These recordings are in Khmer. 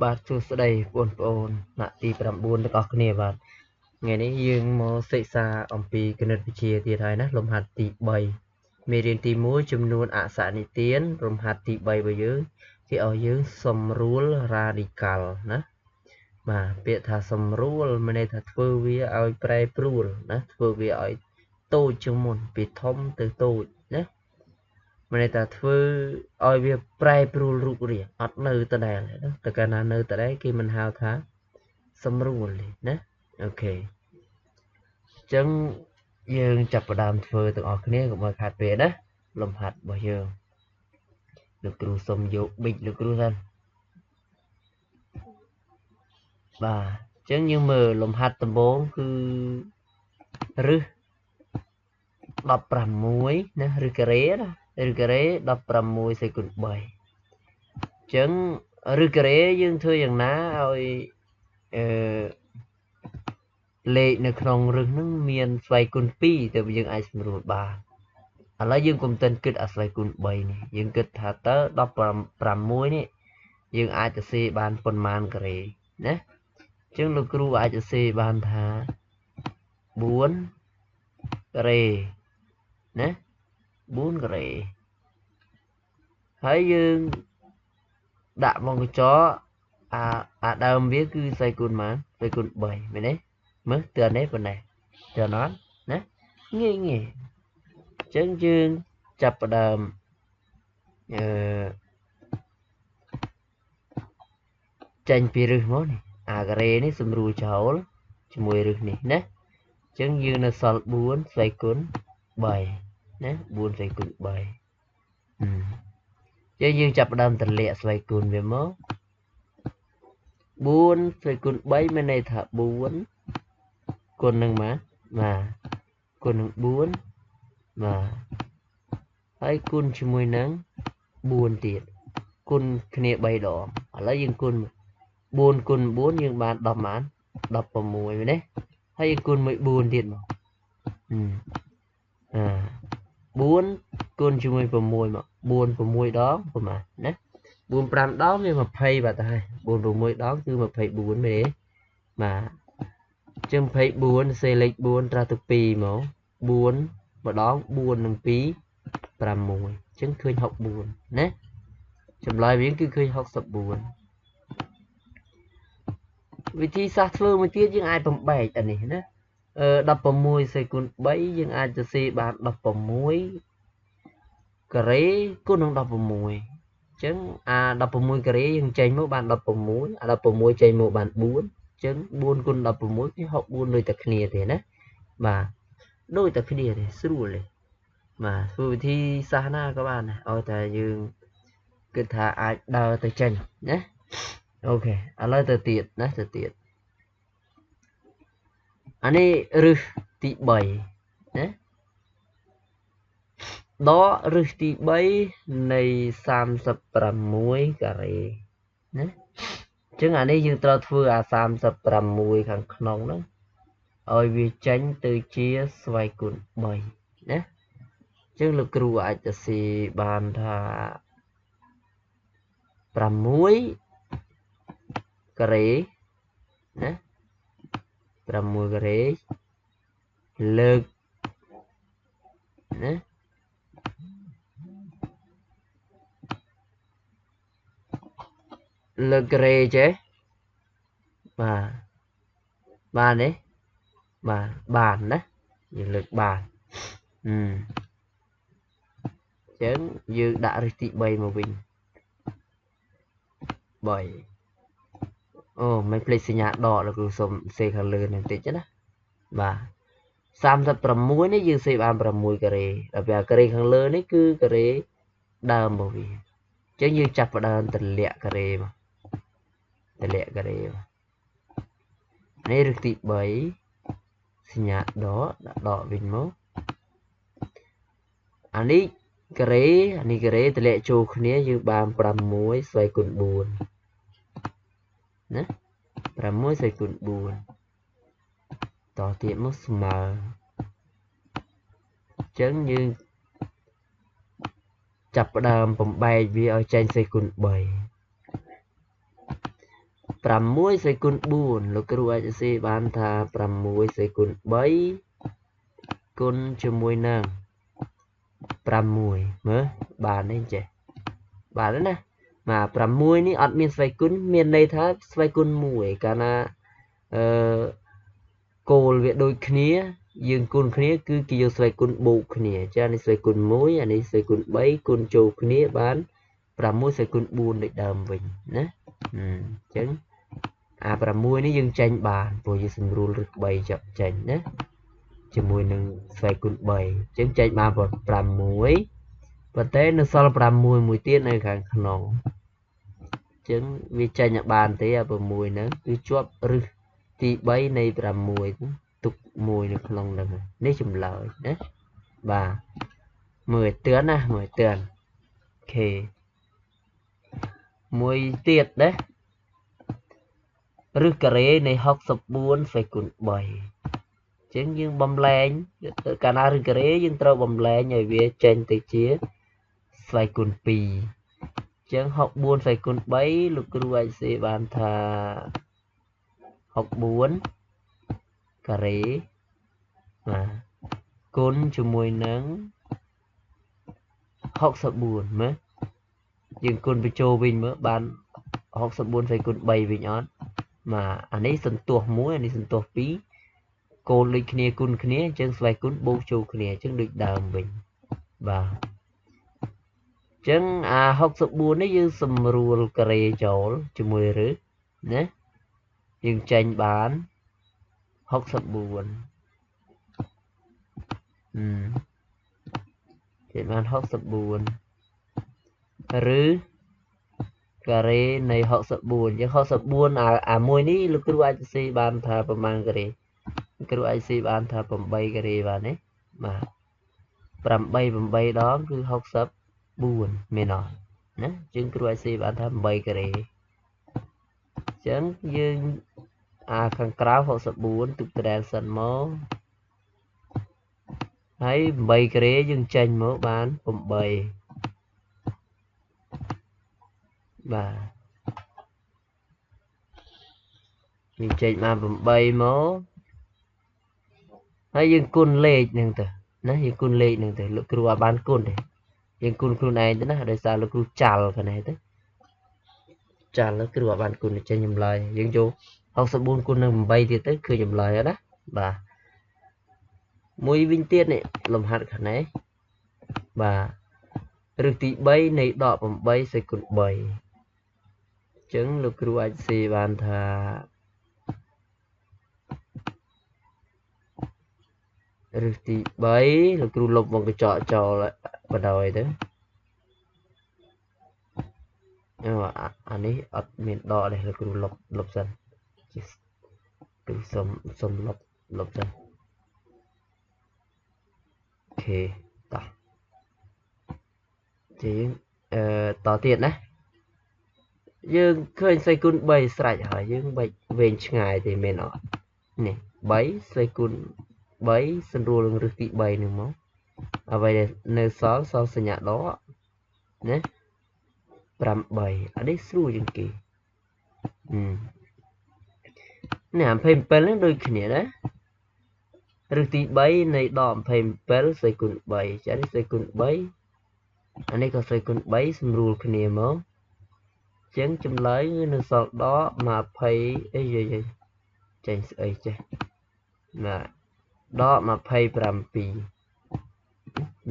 បាទសួស្តីបងប្អូនថ្នាក់ទី9ទាំងអស់គ្នាបាទថ្ងៃនេះយើងមកសិក្សាអំពីគណិតវិទ្យាទៀតហើយណាលំហាត់ទី3មេរៀនទី1ចំនួនអសនិទានលំហាត់ទី3របស់យើងគេឲ្យយើងសម្រួលរ៉ាឌីកាល់ណាបាទពាក្យថាសម្រួលមានន័យថាធ្វើវាឲ្យប្រែប្រួលណាធ្វើវាឲ្យតូចជាងមុនពីធំទៅតូចណាមានន័យថាធ្វើឲ្យវាប្រែប្រួលរូបរាងអត់នៅដដែលណាតែកាលណានៅដដែលគេមិនហៅថាសម្រួលទេណាអូខេអញ្ចឹងយើងចាប់ផ្ដើមធ្វើទាំងអស់គ្នាកុំឲ្យខាតពេលណាលំហាត់របស់យើងលោកគ្រូសុំយកប៊ិចលោកគ្រូសិនបាទអញ្ចឹងយើងមើលលំហាត់ដំបូងគឺរឹស16ណាឬការ៉េណាឬការ៉េ16សេគុណ3អញ្ចឹងឬការ៉េយើងធ្វើយ៉ាងណាឲ្យអឺលេខនៅក្នុងរឹសហ្នឹងមានស្វ័យគុណ2ទៅយើងអាចសម្រួលបានឥឡូវយើងកុំតិនគិតអាស្វ័យគុណ3នេះយើងគិតថាតើ16នេះយើងអាចទៅសេបានប៉ុន្មានការ៉េណាអញ្ចឹងលោកគ្រូអាចទៅសេបានថា4ការ៉េណា4ការ៉េហើយយើងដាក់មកកញ្ចក់អាដើមវាគឺស្វ័យគុណប៉ុន្មានស្វ័យគុណ3មែនទេមើលទើនេះប៉ុណ្ណេះទើអត់ណាងាយងាយអញ្ចឹងយើងចាប់ផ្ដើមអឺចេញពីរឹសមកនេះអាការ៉េនេះសម្រួលចោលជាមួយរឹសនេះណាអញ្ចឹងយើងនៅសល់4ស្វ័យគុណ3ណា4ស្វ័យគុណ3អញ្ចឹងយើងចាប់ផ្ដើមតម្លាក់ស្វ័យគុណវាមក4ស្វ័យគុណ3មានន័យថា4គុណនឹងបាទគុណនឹង4បាទហើយគុណជាមួយនឹង4ទៀតគុណគ្នា3ដងឥឡូវយើងគុណ4គុណ4យើងបាន10បាន16មែនទេហើយយើងគុណមួយ4ទៀតមកអា4គុណជាមួយ6មក4 6ដងប្រហែលណា4 5ដងវា20បាត់ទៅហើយ4 6ដងគឺ24មែនទេបាទជាង24សេលេខ4ត្រាស់ទៅ2មក4ម្ដង4និង2 6អញ្ចឹងឃើញ64ណាចម្លើយវាគឺឃើញ64វិធីសាស្ត្រធ្វើមួយទៀតយើងអាចបំបែកអានេះណា16សេគុណ3យើងអាចទៅសេបាន16ការ៉េគុណនឹង16អញ្ចឹងអា16ការ៉េយើងចេញមកបាន16អា16ចេញមកបាន4អញ្ចឹង4គុណ16គឺ64ដូចតែគ្នាទេណាបាទដូចតែគ្នាទេស្រួលទេបាទធ្វើវិធីសាស្ត្រណាក៏បានដែរឲ្យតែយើងគិតថាអាចដើរទៅចេញណាអូខេឥឡូវទៅទៀតណាទៅទៀតអានេះរឹសទី3ណាដករឹសទី3នៃ36ការ៉េណាអញ្ចឹងអានេះយើងត្រូវធ្វើអា36ខាងក្នុងហ្នឹងឲ្យវាចេញទៅជាស្វ័យគុណ3ណាអញ្ចឹងលោកគ្រូអាចទៅស៊ីបានថា6ការ៉េណា6ការ៉េលើកណាលើកការ៉េចេះបាទបានទេបាទបានណាយើងលើកបានអញ្ចឹងយើងដាក់រឹសទី3មកវិញ3អូមិនភ្លេចសញ្ញាដកលោកគ្រូសុំសេខាងលើនេះបន្តិចណាបាទ36នេះយើងសេបាន6ការ៉េដល់ពេលការ៉េខាងលើនេះគឺការ៉េដើមរបស់វាអញ្ចឹងយើងចាប់ផ្ដើមតម្លាក់ការ៉េមកតម្លាក់ការ៉េមកនេះរឹសទី3សញ្ញាដកដាក់ដកវិញមកអានេះការ៉េអានេះការ៉េតម្លាក់ចូលគ្នាយើងបាន6ស្វ័យគុណ4ណា6ស្វ័យគុណ4តទៀតមកស្មើអញ្ចឹងយើងចាប់ផ្ដើមបំបែកវាឲ្យចេញស្វ័យគុណ3 6សេគុណ4លោកគ្រូអាចសរសេរបានថា6សេគុណ3គុណជាមួយនឹង6មើលបានទេចេះបានទេណាបាទ6នេះអត់មានស្វ័យគុណមានន័យថាស្វ័យគុណ1កាលណាអឺគោលវាដូចគ្នាយើងគុណគ្នាគឺគេយកស្វ័យគុណបូកគ្នាចានេះស្វ័យគុណ1អានេះស្វ័យគុណ3គុណចូលគ្នាបាន6ស្វ័យគុណ4ដូចដើមវិញណាអញ្ចឹងអា6នេះយើងចេញបានព្រោះយើងសម្រួលឬ3ចាប់ចេញណាជាមួយនឹងស្វ័យគុណ3អញ្ចឹងចេញបាន6ប៉ុន្តែនៅសល់6មួយទៀតនៅខាងក្នុងអញ្ចឹងវាចេញឲ្យបានទេអា6ហ្នឹងគឺជាប់រឹសទី3នៃ6ទុកមួយនៅក្នុងហ្នឹងនេះចម្លើយណាបាទមើលឲ្យទឿនណាមើលឲ្យទឿនអូខេមួយទៀតណារឹសការ៉េនៃ64ស្វ័យគុណ3អញ្ចឹងយើងបំលែងកាលណារឹសការ៉េយើងត្រូវបំលែងឲ្យវាចេញទៅជាស្វ័យគុណ2អញ្ចឹង64ស្វ័យគុណ3លោកគ្រូអាចសេបានថា64ការ៉េបាទគុណជាមួយនឹង64មើលយើងគុណបញ្ចូលវិញមើលបាន64ស្វ័យគុណ3វិញអត់បាទអានេះសន្ទុះ1អានេះសន្ទុះ2គោលដូចគ្នាគុណគ្នាអញ្ចឹងស្វ័យគុណបូកចូលគ្នាអញ្ចឹងដូចដើមវិញបាទអញ្ចឹងអា64នេះយើងសម្រួលការ៉េចូលជាមួយរឹសណាយើងចេញបាន64ចេញបាន64ឬការ៉េនៃ64យើង64អាមួយនេះលោកគ្រូអាចសរសេរបានថាប្រមាណការ៉េគ្រូអាចសរសេរបានថា8ការ៉េបានទេបាទ8 8ដងគឺ64មែនអត់ណាជាងគ្រូអាចសរសេរបានថា8ការ៉េអញ្ចឹងយើងអាខាងក្រៅ64ទុកដដែលសិនមកហើយ8ការ៉េយើងចេញមកបាន8បាទយើងចេញបាន8មកហើយយើងគុណលេខហ្នឹងទៅណាយើងគុណលេខហ្នឹងទៅលោកគ្រូអត់បានគុណទេយើងគុណខ្លួនឯងទៅណាដោយសារលោកគ្រូចាល់ខាងនេះទៅចាល់គ្រូអត់បានគុណចេញចម្លើយយើងយក64គុណនឹង8ទៀតទៅគឺចម្លើយហើយណាបាទមួយវិញទៀតនេះលំហាត់ខាងនេះបាទរឹសទី3នៃដក8សេគុណ3អញ្ចឹងលោកគ្រូអាចសេបានថារឹសទី3លោកគ្រូលុបវងកញ្ចក់ចោលបណ្ដោយទៅអានេះអត់មានដកទេលោកគ្រូលុបសិនគឺសុំលុបសិនអូខេតោះជាងតទៀតណាយើងឃើញស្វ័យគុណ3ស្រេចហើយយើងបាច់វែងឆ្ងាយទេមែនអត់នេះ3ស្វ័យគុណ3សម្រួលនឹងរឹសទី3នឹងមកអ្វីដែលនៅសល់សល់សញ្ញាដកណា8អានេះស្រួលជាងគេនេះ27ហ្នឹងដូចគ្នាណារឹសទី3នៃដក27ស្វ័យគុណ3ចានេះស្វ័យគុណ3អានេះក៏ស្វ័យគុណ3សម្រួលគ្នាមកអញ្ចឹងចម្លើយគឺនៅសល់ដក20អីយយចេញស្អីចេះបាទដក27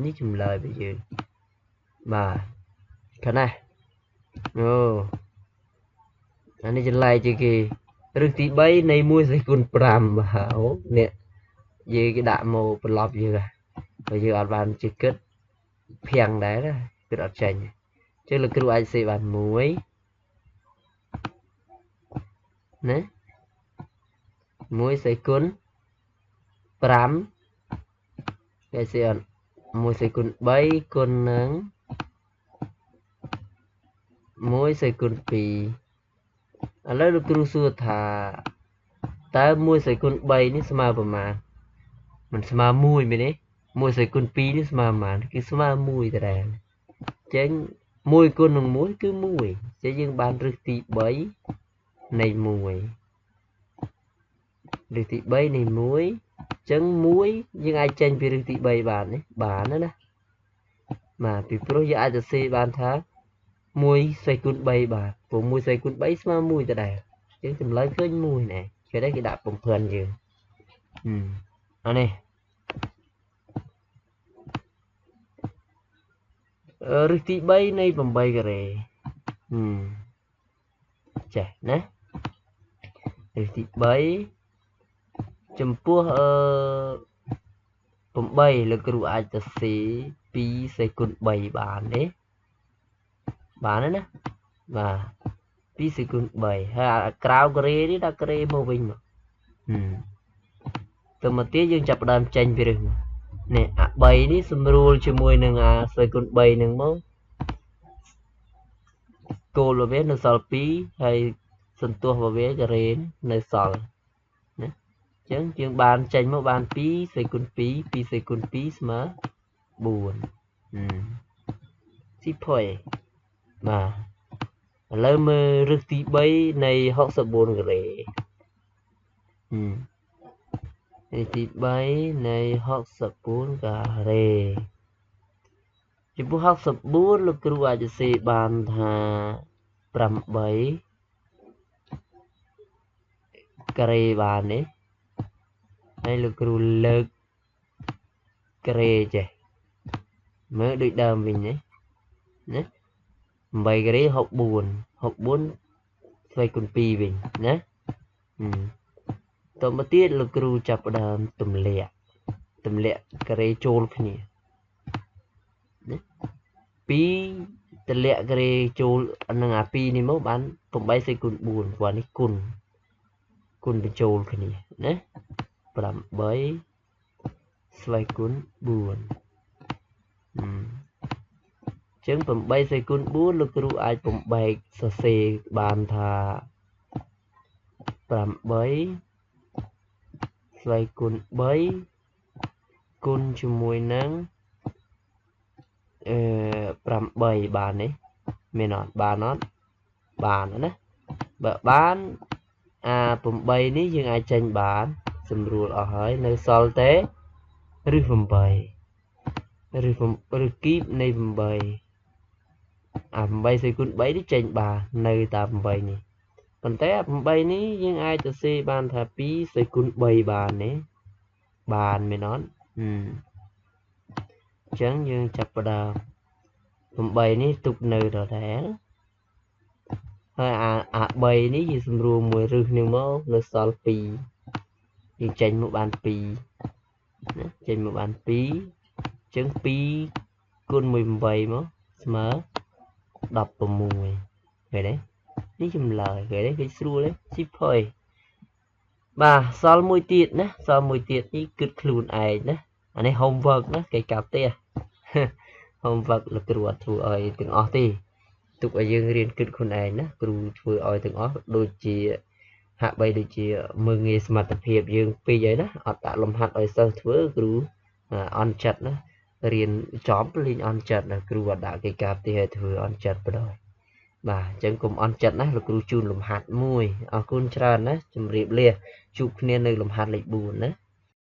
នេះចម្លើយរបស់យើងបាទខាងនេះអូអានេះចម្លែកជាងគេរឹសទី3នៃ1សេគុណ5បាទអូនេះយើងគេដាក់មកប្រឡប់យើងបើយើងអត់បានជិះគិតភាំងដែរណាគិតអត់ចេញអញ្ចឹងលោកគ្រូអាចសេបាន1ណា1សេគុណ5គេសេអត់1សេគុណ3គុណនឹង1សេគុណ2ឥឡូវលោកគ្រូសួរថាតើ1សេគុណ3នេះស្មើប្រមាណមិនស្មើ1មែនទេ1សេគុណ2នេះស្មើប្រមាណគឺស្មើ1ដដែលអញ្ចឹង1គុណនឹង1គឺ1អញ្ចឹងយើងបានរឹសទី3 នៃ1ឫសទី3នៃ1ចឹង1យើងអាចចេញពីឫសទី3បានទេបានណាបាទពីព្រោះយើងអាចសរសេរបានថា1សេគុណ3បាទព្រោះ1សេគុណ3ស្មើ1ដដែលអញ្ចឹងចម្លើយឃើញ1ណែគេដែរគេដាក់បំភាន់យើងអានេះឫសទី3នៃ8ការ៉េចេះណាឫសទី3ចំពោះ8លោកគ្រូអាចសរសេរ2សេគុណ3បានទេបានទេណាបាទ2សេគុណ3ហើយអាក្រៅការ៉េនេះដាក់ការ៉េមកវិញមកទៅមកទៀតយើងចាប់ផ្ដើមចេញពីឫសមកនេះអា3នេះសម្រួលជាមួយនឹងអាសេគុណ3នឹងមកគោលរបស់វានៅសល់2ហើយសន្ទុះរបស់វាការ៉េនៅសល់ណាអញ្ចឹងយើងបានចេញមកបាន2សេគុណ2 2សេគុណ2ស្មើ4ស៊ីផុយបាទឥឡូវមើលឫសទី3នៃ64ការ៉េឫសទី3នៃ64ការ៉េចំពោះ64លោកគ្រូអាចសរសេរបានថា8ការ៉េបានទេហើយលោកគ្រូលើកការ៉េចេះមើលដូចដើមវិញណាណា8ការ៉េ64 64ស្វ័យគុណ2វិញណាតមកទៀតលោកគ្រូចាប់ផ្ដើមទម្លាក់ការ៉េចូលគ្នាណា2ទម្លាក់ការ៉េចូលនឹងអា2នេះមកបាន8សេគុណ4ព្រោះនេះគុណបញ្ចូលគ្នាណា8ស្វ័យគុណ4ចឹង8សេគុណ4លោកគ្រូអាចបំបែកសរសេរបានថា8ស្វ័យគុណ3គុណជាមួយនឹង8បានទេមានអត់បានអត់បានណាបើបានអា8នេះយើងអាចចេញបានសម្រួលអស់ហើយនៅសល់តែឫស8ឫសគីបនៃ8អា8សេគុណ3នេះចេញបាននៅតែ8នេះប៉ុន្តែអា8នេះយើងអាចសរសេរបានថា2សេគុណ3បានទេបានមែនអត់អញ្ចឹងយើងចាប់ផ្ដើម8នេះទុកនៅដដែលហើយអា3នេះយើងសម្រួលមួយឫសនេះមកនៅសល់2យើងចេញមកបាន2ណាចេញមកបាន2អញ្ចឹង2គុណមួយ8មកស្មើ16ឃើញទេនេះចម្លើយឃើញទេគេស្រួលទេស៊ីផុយបាទសល់មួយទៀតណាសល់មួយទៀតនេះគិតខ្លួនឯងណាអានេះ homework ណាគេកាប់ផ្ទះ homework លោកគ្រូអត់ធ្វើឲ្យទាំងអស់ទេទុកឲ្យយើងរៀនគិតខ្លួនឯងណាគ្រូធ្វើឲ្យទាំងអស់ដូចជាហាក់បីដូចជាមើលងាយសមត្ថភាពយើងពេកហើយណាអត់ដាក់លំហាត់ឲ្យសិស្សធ្វើគ្រូអន់ចិត្តណារៀនចប់លេងអន់ចិត្តណាគ្រូអត់ដាក់គេកាប់ផ្ទះឲ្យធ្វើអន់ចិត្តបណ្ដោយបាទអញ្ចឹងកុំអន់ចិត្តណាលោកគ្រូជូនលំហាត់មួយអរគុណច្រើនណាជម្រាបលាជួបគ្នានៅលំហាត់លេខ4ណា